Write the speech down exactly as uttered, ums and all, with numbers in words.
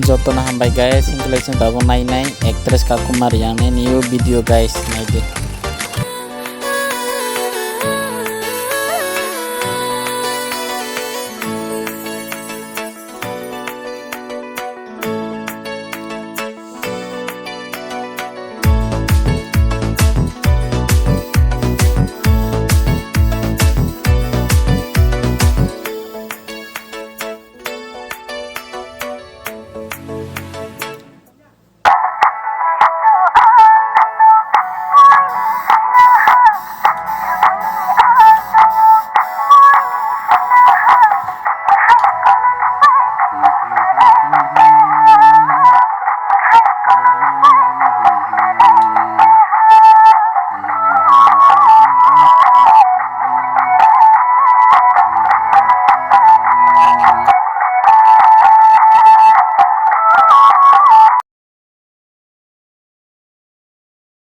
Jotono hambai guys, hinklai chwng tabuk nainai actress Kakuma Reang ni new video guys, naidi.